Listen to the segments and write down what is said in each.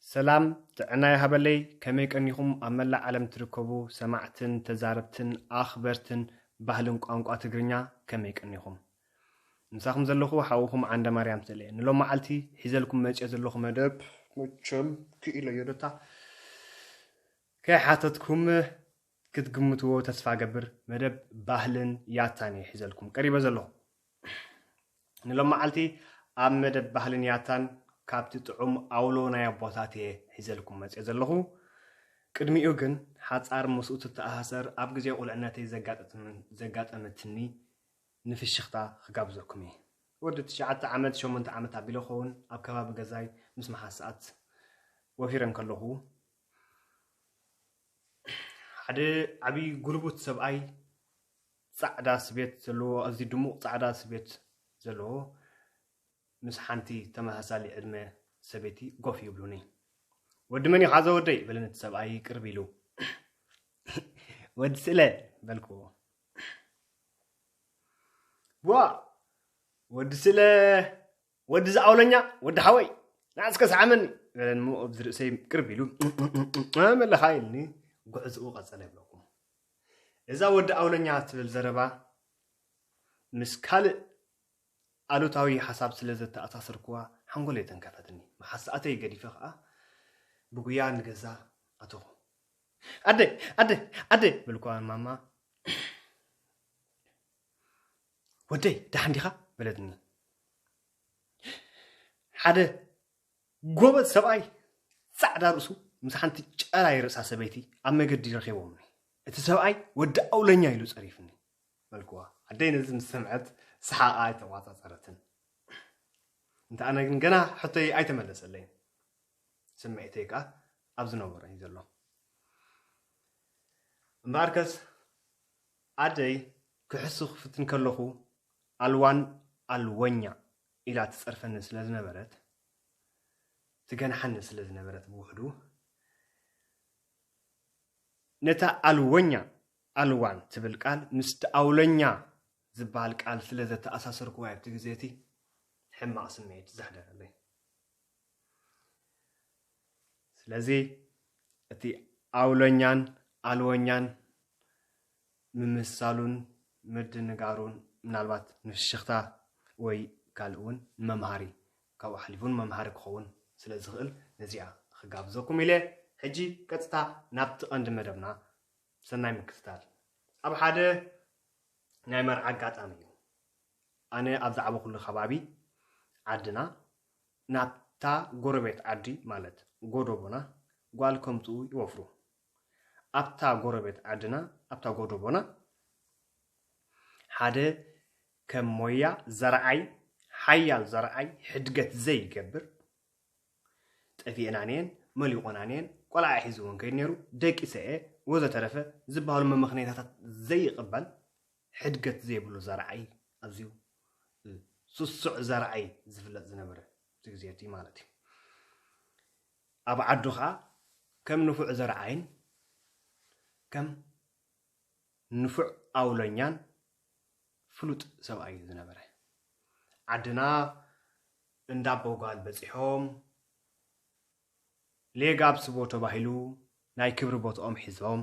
ሰላም ጥዕና ይሃበለይ። ከመይ ቀኒኹም? ኣብ መላእ ዓለም ትርከቡ ሰማዕትን ተዛረብትን ኣኽበርትን ባህልን ቋንቋ ትግርኛ ከመይ ቀኒኹም? ምሳኹም ዘለኹ ሓውኹም ዓንደ ማርያም ስእለ እየ። ንሎም መዓልቲ ሒዘልኩም መፅዮ ዘለኹ መደብ መቸም ክኢለዮ ዶታ ከይሓተትኩም ክትግምትዎ ተስፋ ገብር። መደብ ባህልን ያታን እየ ሒዘልኩም ቀሪበ ዘለኹ። ንሎም መዓልቲ ኣብ መደብ ባህልን ያታን ካብቲ ጥዑም ኣውሎ ናይ ኣቦታት እየ ሒዘልኩም መፅየ ዘለኹ። ቅድሚኡ ግን ሓፃር ምስኡ ትተኣሳሰር ኣብ ግዜ ቁልዕነተይ ዘጋጠመትኒ ንፍሽኽታ ክጋብዘኩም እየ። ወዲ ትሽዓተ ዓመት ሸሞንተ ዓመት ኣቢለ ኸውን ኣብ ከባቢ ገዛይ ምስ መሓሰኣት ወፊረ እንከለኹ ሓደ ዓብዪ ጉልቡት ሰብኣይ ፃዕዳ ስቤት ዘለዎ ኣዝዩ ድሙቕ ፃዕዳ ስቤት ዘለዎ ምስ ሓንቲ ተመሳሳሊ ዕድመ ሰበይቲ ኮፍ ይብሉኒ። ወዲ መን ኢኻ ዘወደይ? በለኒ እቲ ሰብኣይ ቅርብ ኢሉ። ወዲ ስእለ በልክዎ። ዋ ወዲ ስእለ ወዲ ዝኣውለኛ ወዲ ሓወይ ንዓስከ ሰዓመኒ በለኒ። ኣብዚ ርእሰይ ቅርብ ኢሉ መለኻ ኢልኒ ጉዕዝኡ ቀጸለ ይብለኩም። እዛ ወዲ ኣውለኛ ትብል ዘረባ ምስ ካልእ ኣሉታዊ ሓሳብ ስለ ዘተኣሳሰርኩዋ ሓንጎለይ ተንከፈትኒ። መሓሳእተይ ገዲፈ ከኣ ብጉያ ንገዛ ኣተኹ። ኣደ ኣደ ኣደ በልኩዋ ማማ። ወደይ ደሓን ዲኻ በለትኒ። ሓደ ጎበዝ ሰብኣይ ጻዕዳ ርእሱ ምስ ሓንቲ ጨራይ ርእሳ ሰበይቲ ኣብ መገዲ ረኺቦምኒ። እቲ ሰብኣይ ወዲ ኣውለኛ ኢሉ ጸሪፍኒ በልኩዋ። ኣደይ ነዚ ምስ ሰምዐት ሰሓቓ ኣይተቋጻጸረትን። እንተ ኣነ ግን ገና ሕቶይ ኣይተመለሰለይን። ስምዒተይ ከኣ ኣብ ዝነበሮ እዩ ዘሎ። እምበኣርከስ ኣደይ ክሕሱ ክፍትን ከለኹ ኣልዋን ኣልወኛ ኢላ ትጸርፈኒ ስለ ዝነበረት ትገንሓኒ ስለ ዝነበረት ብውሕዱ ነታ ኣልወኛ ኣልዋን ትብል ቃል ምስቲ ኣውለኛ ዝበሃል ቃል ስለ ዘተኣሳሰርኩዋ ኣብቲ ግዜ እቲ ሕማቕ ስምዒት ዘሕደረለይ። ስለዚ እቲ ኣውለኛን ኣልወኛን ምምስሳሉን ምድንጋሩን ምናልባት ንፍሽኽታ ወይ ካልእ እውን ንመምሃሪ ካብኡ ሓሊፉ ንመምሃሪ ክኸውን ስለ ዝኽእል ነዚኣ ክጋብዘኩም ኢለ ሕጂ ቀጥታ ናብቲ ቀንዲ መደብና ሰናይ ምክትታል። ኣብ ሓደ ናይ መርዓ ኣጋጣሚ እዩ። ኣነ ኣብ ዝዓበኹሉ ከባቢ ዓድና ናብታ ጎረቤት ዓዲ ማለት ጎዶቦና ጓል ከምፅኡ ይወፍሩ። ኣብታ ጎረቤት ዓድና ኣብታ ጎዶቦና ሓደ ከም ሞያ ዘርዓይ ሓያል ዘርዓይ ሕድገት ዘይገብር ጠፊኤናንየን መሊቖናንየን ቆልዓ ሒዙ እውን ከይድ ነይሩ ደቂሰ እየ ወዘተረፈ ዝበሃሉ መመኽነይታታት ዘይቕበል ሕድገት ዘይብሉ ዘርዓይ ኣዝዩ ስሱዕ ዘርዓይ ዝፍለጥ ዝነበረ እቲ ግዜ እቲ ማለት እዩ። ኣብ ዓዱ ከዓ ከም ንፉዕ ዘርዓይን ከም ንፉዕ ኣውለኛን ፍሉጥ ሰብኣይ እዩ ዝነበረ። ዓድና እንዳ ኣቦ ጓል በፂሖም ሌጋ ኣብ ስቦ ተባሂሉ ናይ ክብሪ ቦትኦም ሒዞም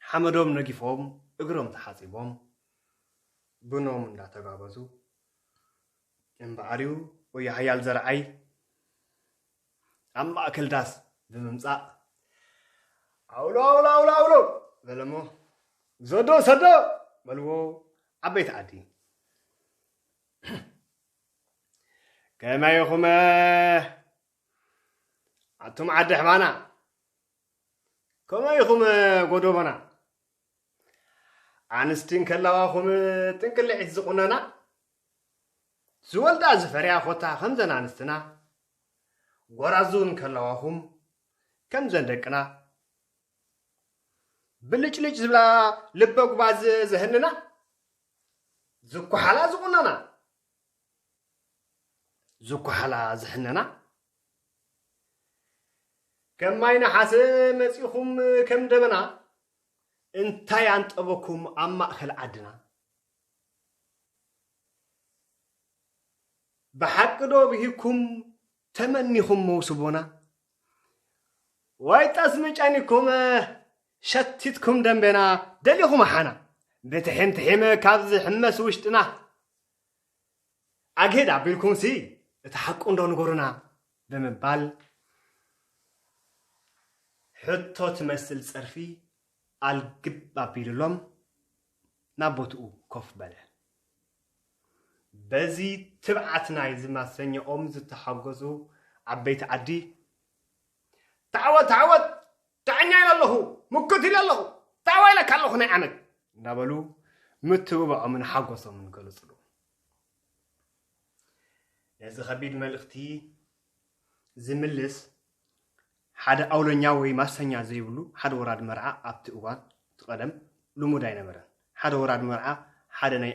ሓመዶም ነጊፎም እግሮም ተሓፂቦም ቡኖም እንዳተጋበዙ እምበኣርዩ ወዮ ሓያል ዘርዓይ ኣብ ማእከል ዳስ ብምምፃእ ኣውሎ ኣውሎ ኣውሎ ኣውሎ በለሞ ዘዶ ሰዶ በልዎ ዓበይቲ ዓዲ ከመይ ኢኹመ ኣቱም ዓዲ ኣሕባና ከመይ ኢኹም ጎዶቦና ኣንስቲ እንከለዋኹም ጥንቅልዒት ዝቑነና ዝወልዳ ዝፈርያ ኮታ ከምዘን ኣንስትና ጎራዙ እንከለዋኹም ከምዘን ደቅና ብልጭልጭ ዝብላ ልበ ጉባዝ ዘህንና ዝኩሓላ ዝቑነና ዝኩሓላ ዝሕነና ከም ማይ ነሓሰ መፂኹም ከም ደበና እንታይ ኣንጠበኩም ኣብ ማእኸል ዓድና ብሓቂ ዶ ብሂኩም ተመኒኹም መውስቦና፣ ወይ ጠስሚ ጨኒኩም ሸቲትኩም ደንቤና ደሊኹም ሓና፣ ብትሒም ትሒም ካብ ዝሕመስ ውሽጥና ኣግህድ ኣቢልኩምሲ እቲ ሓቁ እንዶ ንገሩና ብምባል ሕቶ ትመስል ጸርፊ ኣልግብ ኣቢሉሎም ናብ ቦትኡ ኮፍ በለ። በዚ ትብዓት ናይዚ ማሰኛኦም ዝተሓጎሱ ዓበይቲ ዓዲ፣ "ተዓወት፣ ተዓወት፣ ዳኛ ኢለ ኣለኹ፣ ምክት ኢለ ኣለኹ፣ ተዓወት ኢለካ ኣለኹ ናይ ዓመት" እንዳበሉ ምትብባዖምን ሓጎሶምን ገለጹሉ። ነዚ ከቢድ መልእኽቲ ዝምልስ ሓደ ኣውለኛ ወይ ማሰኛ ዘይብሉ ሓደ ወራድ መርዓ ኣብቲ እዋን፣ እቲ ቀደም፣ ልሙድ ኣይነበረን። ሓደ ወራድ መርዓ ሓደ ናይ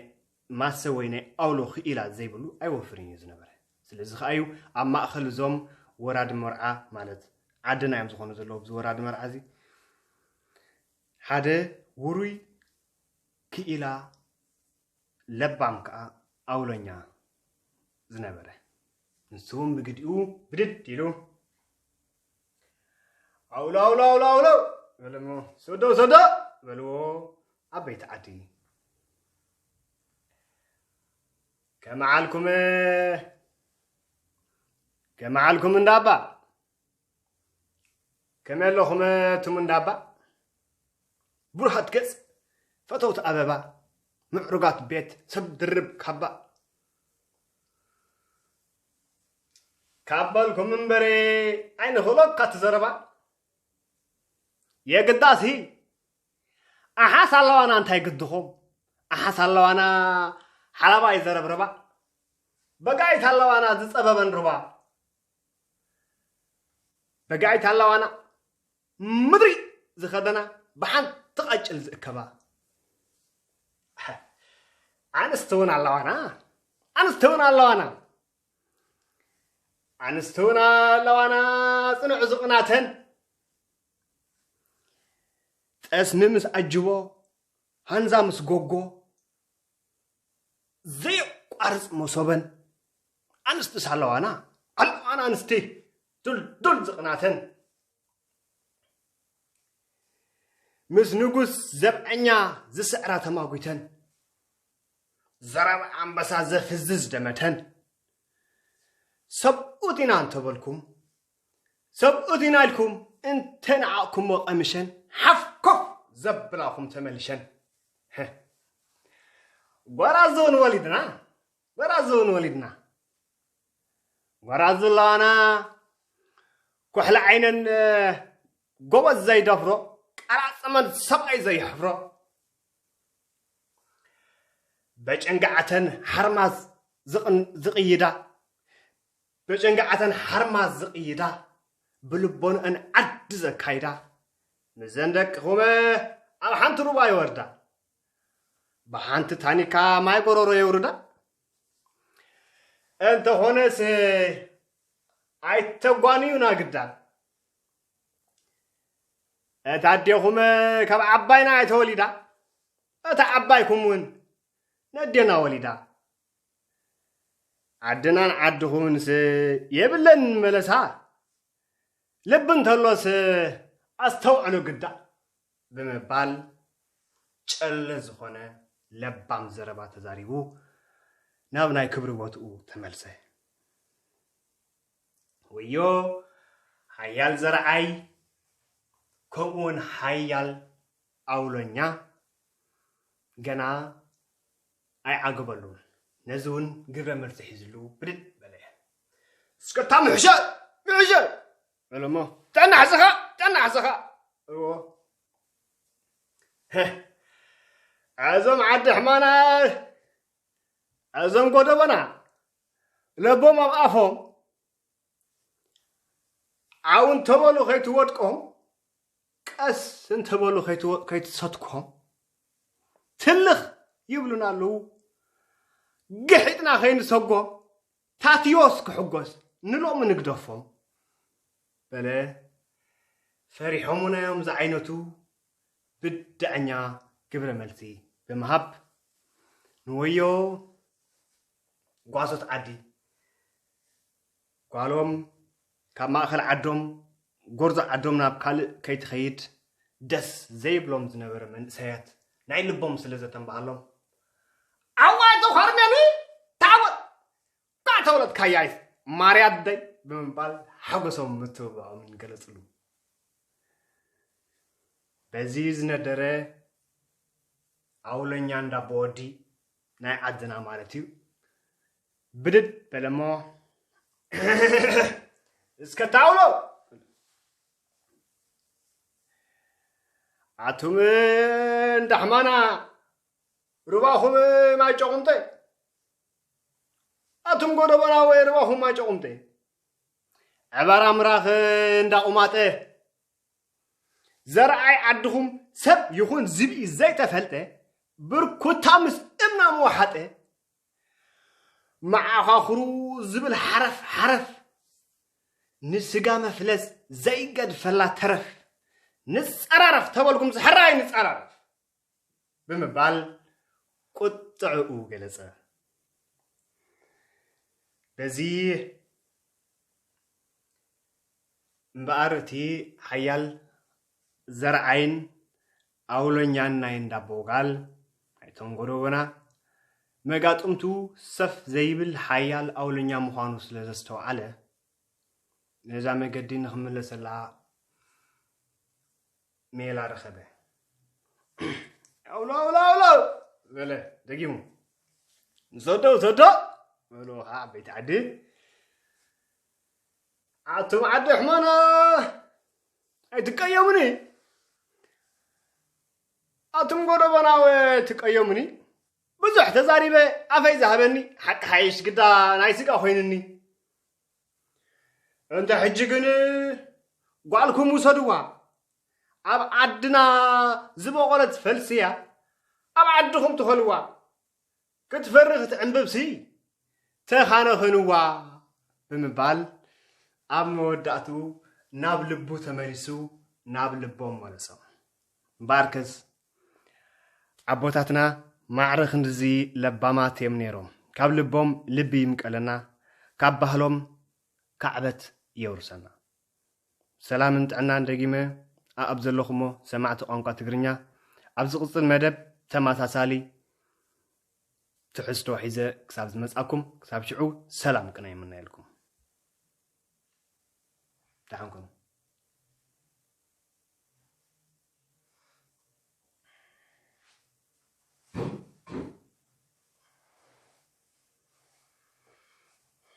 ማሰ ወይ ናይ ኣውሎ ክኢላ ዘይብሉ ኣይወፍርን እዩ ዝነበረ። ስለዚ ከኣ እዩ ኣብ ማእከል እዞም ወራድ መርዓ፣ ማለት ዓድና እዮም ዝኾኑ ዘለዉ፣ ኣብዚ ወራድ መርዓ እዚ ሓደ ውሩይ ክኢላ፣ ለባም ከኣ ኣውሎኛ ዝነበረ። ንሱ እውን ብግዲኡ ብድድ ኢሉ፣ "ኣውሎ፣ ኣውሎ፣ ኣውሎ፣ ኣውሎ!" በለ እሞ፣ "ሰዶ፣ ሰዶ!" በልዎ ዓበይቲ ዓዲ። "ከመዓልኩም፣ ከመዓልኩም እንዳባ?" ከመይ ኣለኹም እቱም እንዳባ? ብሩሃት ገጽ፣ ፈተውቲ ኣበባ፣ ምዕሩጋት ቤት፣ ሰብ ድርብ ካባ። ካብ በልኩም እምበሬ ኣይንኽእሎ ካቲ ዘረባ። የግዳሲ ኣሓስ ኣለዋና እንታይ ግድኹም? ኣሓስ ኣለዋና ሓላባ ይዘረብ ርባ። በጋይት ኣለዋና ዝጸበበን ርባ። በጋይት ኣለዋና ምድሪ ዝኸደና ብሓንቲ ቐጭል ዝእከባ። ኣንስቲ እውን ኣለዋና፣ ኣንስቲ እውን ኣለዋና፣ ኣንስቲ እውን ኣለዋና ጽኑዕ ዝቕናተን። ጠስሚ ምስ ኣጅቦ፣ ሃንዛ ምስ ጎጎ፣ ዘየቋርጽ መሶበን። ኣንስቲ ሳለዋና፣ ኣለዋና ኣንስቲ፣ ዱልዱል ዝቕናተን። ምስ ንጉስ ዘብዐኛ ዝስዕራ ተማጒተን፣ ዘረባ ኣንበሳ ዘፍዝዝ ደመተን። ሰብኡት ኢና እንተበልኩም፣ ሰብኡት ኢና ኢልኩም እንተ ነዓቕኩሞ ቀምሸን፣ ሓፍ ኮፍ ዘብላኹም ተመልሸን። ጓራዙ እውን ወሊድና፣ ጓራዙ እውን ወሊድና። ጓራዙ ኣለዋና፣ ኩሕሊ ዓይነን ጎበዝ ዘይደፍሮ፣ ቀራጽመን ሰብኣይ ዘየሕፍሮ። በጨንጋዓተን ሓርማዝ ዝቕን-፣ ዝቕይዳ፣ በጨንጋዓተን ሓርማዝ ዝቕይዳ፣ ብልቦንአን ዓዲ ዘካይዳ፣ ምዘን ደቅኹም ኣብ ሓንቲ ሩባ ይወርዳ፣ ብሓንቲ ታኒካ ማይ ጎረሮ የውርዳ። እንተኾነስ ኣይተጓንዩና ግዳ። እታ ኣዴኹም ካብ ዓባይና እያ ተወሊዳ፣ እታ ዓባይኩም እውን ነዴና ወሊዳ። ዓድናን ዓድኹምንስ የብለን መለሳ፣ ልቢ እንተሎስ ኣስተውዕሉ ግዳ ብምባል ጨለ ዝኾነ ለባም ዘረባ ተዛሪቡ ናብ ናይ ክብሪ ቦትኡ ተመልሰ። ወዮ ሓያል ዘርዓይ፣ ከምኡውን ሓያል ኣውሎኛ ገና ኣይዓገበሉን። ነዚ እውን ግብረ መልሲ ሒዝሉ ብድድ በለ። "እስከ እታ ምሕሸ፣ ምሕሸ!" በለ እሞ፣ "ጥዕና ሕዝኻ፣ ጥዕና ሕዝኻ!" እዎ። እዞም ዓዲ ሕማና፣ እዞም ጎደቦና፣ ለቦም ኣብ ኣፎም፣ ዓው እንተበሉ ከይትወድቆም፣ ቀስ እንተበሉ ከይትወ-፣ ከይትሰትኮም፣ ትልኽ ይብሉና ኣለዉ። ግሒጥና ከይንሰጎም፣ ታትዮስ ክሕጎስ፣ ንሎሚ ንግደፎም በለ። ፈሪሖም እውን እዮም ዝዓይነቱ ብደዐኛ ግብረ መልሲ ብምሃብ፣ ንወዮ ጓሶት ዓዲ ጓሎም ካብ ማእኸል ዓዶም ጎርዞ ዓዶም ናብ ካልእ ከይትኸይድ ደስ ዘይብሎም ዝነበረ መንእሰያት ናይ ልቦም ስለ ዘተንብሃሎም፣ "ዓዋይ ተኾርመኒ ታቦት ኳዕ ተወለድካያይ ማርያ ኣደይ" ብምባል ሓጎሶም ምትብባዖምን ገለጽሉ። በዚ ዝነደረ ኣውለኛ እንዳቦ ወዲ ናይ ዓድና ማለት እዩ ብድድ በለሞ፣ "እስከ ታውሎ ኣቱም እንዳሕማና ሩባኹም ማይ ጨቑምጠ፣ ኣቱም ጎደቦና ወይ ሩባኹም ማይ ጨቑምጠ፣ ዕባራ ምራኽ እንዳቑማጠ፣ ዘርኣይ ዓድኹም ሰብ ይኹን ዝብኢ ዘይተፈልጠ፣ ብርኩታ ምስ እምና ምወሓጠ፣ መዓኻኽሩ ዝብል ሓረፍ ሓረፍ፣ ንስጋ መፍለስ ዘይገድፈላ ተረፍ፣ ንጸራረፍ ተበልኩም ዝሕራይ ንጸራረፍ" ብምባል ቁጥዕኡ ገለጸ። በዚ እምበኣር እቲ ሓያል ዘርኣይን ኣውለኛን ናይ እንዳቦ ጓል፣ ናይቶም ጎደቦና፣ መጋጥምቱ ሰፍ ዘይብል ሓያል ኣውለኛ ምዃኑ ስለ ዘስተውዓለ፣ ነዛ መገዲ ንኽምለሰላ ሜላ ረኸበ። "ኣውሎ፣ ኣውሎ፣ ኣውሎ!" በለ ደጊሙ። "ንሰዶ፣ ሰዶ!" በሉ ከዓ ዓበይቲ ዓዲ። "ኣቱም ዓዲ ሕመና ኣይትቀየሙኒ፣ ኣቱም ጎደቦና ኣይትቀየሙኒ። ብዙሕ ተዛሪበ ኣፈይ ዝሃበኒ፣ ሓቂ ሓይሽ ግዳ ናይ ስጋ ኮይኑኒ። እንተ ሕጂ ግን ጓልኩም ውሰድዋ፣ ኣብ ዓድና ዝበቖለት ፈልስያ ኣብ ዓድኹም ትኸልዋ፣ ክትፈሪ ክትዕንብብሲ ተኻነኽንዋ" ብምባል ኣብ መወዳእትኡ ናብ ልቡ ተመሊሱ ናብ ልቦም መለሶም። እምበኣርከስ ኣቦታትና ማዕረ ክንድዚ ለባማት እዮም ነይሮም። ካብ ልቦም ልቢ ይምቀለና፣ ካብ ባህሎም ካዕበት የውርሰና። ሰላምን ጥዕናን ደጊመ ኣብ ዘለኹሞ ሰማዕቲ ቋንቋ ትግርኛ፣ ኣብ ዝቕጽል መደብ ተመሳሳሊ ትሕዝቶ ሒዘ ክሳብ ዝመጻኩም፣ ክሳብ ሽዑ ሰላም ቅነ ይምነየልኩም። ደሓን ኩኑ።